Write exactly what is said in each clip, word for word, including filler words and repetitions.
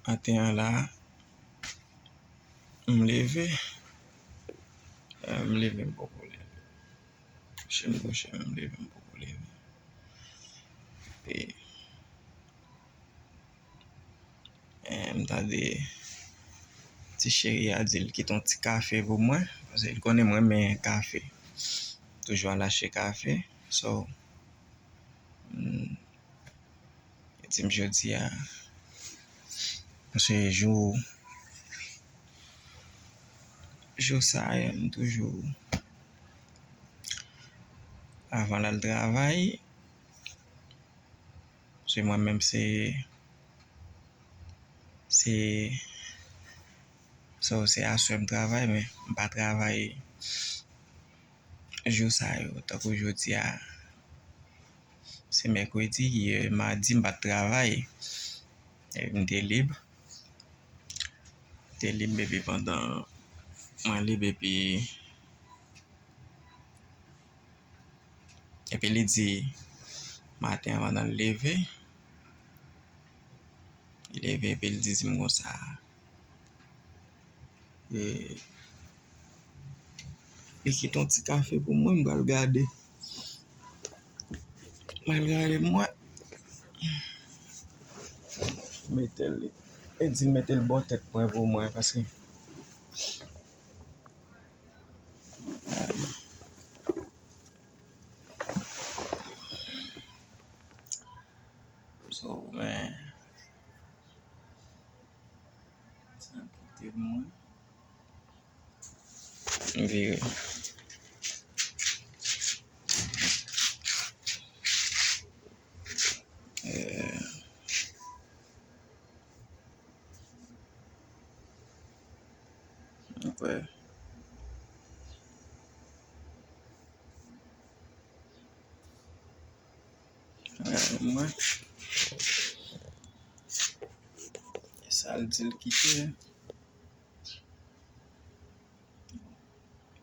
Maten an la, m leve. Eh, m leve, m poko leve. Kouche m kouche, m leve, m poko leve. E, eh, m tande ti cheri a di l kite yon ti kafe pou mwen, paske l konnen m renmen kafe. Toujou al achte kafe. So, mm, li di m jodi a, se jou, jou sa a, m toujou, avan l al travay, se mwen menm, se, se, so, se aswè m travay, men m pa travay jou sa yo, tankou jodi a, se mèkredi, yè madi m pa t travay. E m te lib. M te lib epi pandan mwen lib epi, epi li di maten an pandan l leve, li leve epi l di m konsa, e, li kite yon ti kafe pou mwen, m pral gade. M pral gade mwen. Mete l, e di l mete l bò tèt mwen pou mwen, paske So, men, sa kite mwen. M vire. Eh, ok. Gade mwen. E sa l di l kite.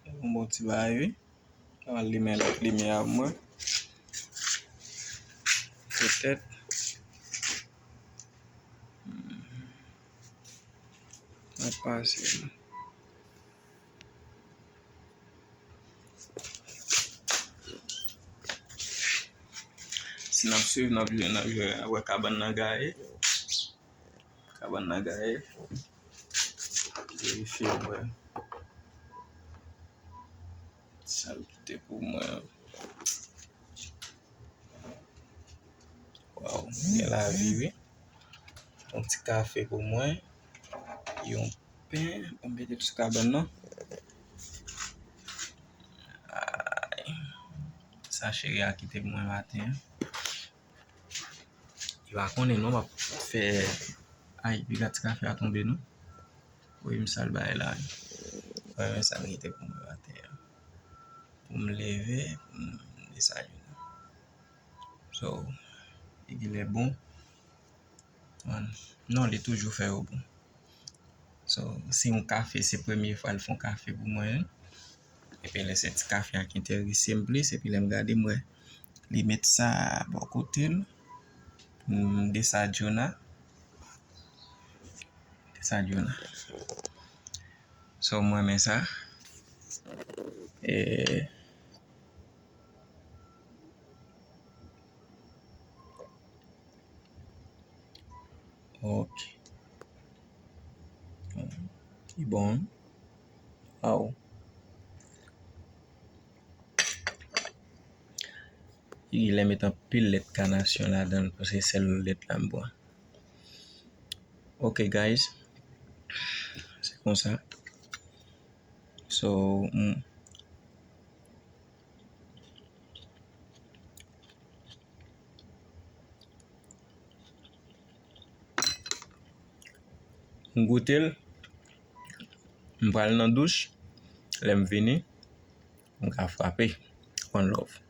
Yon bon ti bagay, wi. Mwen al limen lòt limyè a mwen. Petèt. Mwen pase. Si n ap swiv, n ap jwe, n ap jwe, n ap wè kabann nan gaye. Kabann nan gaye. Verifye wè sa l kite pou mwen. Waw, gen lavi, wi. Yon ti kafe pou mwen. Yon pen. Ban m mete l sou kabann nan. Ay. Sa cheri a kite pou mwen maten an. Li pa konnen non m ap fè. Ay, piga ti kafe a tonbe non. Wi, m sal bagay la. Mwen renmen sa l kite pou mwen maten an. Pou m leve, pou m desayine. So, li genlè bon. Non, li toujou fè yo bon. So, se yon kafe, se premye fwa l fè yon kafe pou mwen. Epi lè se ti kafe a ki enterese m plis, epi lè m gade m wè li met sa bò kote l. M, de sa Jona. De sa Jona. So, mwen renmen sa. E, ok. Li bon. Aw. Li genlè met anpil lèt kanasyon ladan l, paske sèl lèt la m bwè. Ok, guys. Se konsa. So, m, m goute l. M pral nan douch. Lè m vini, m ka frape. One love.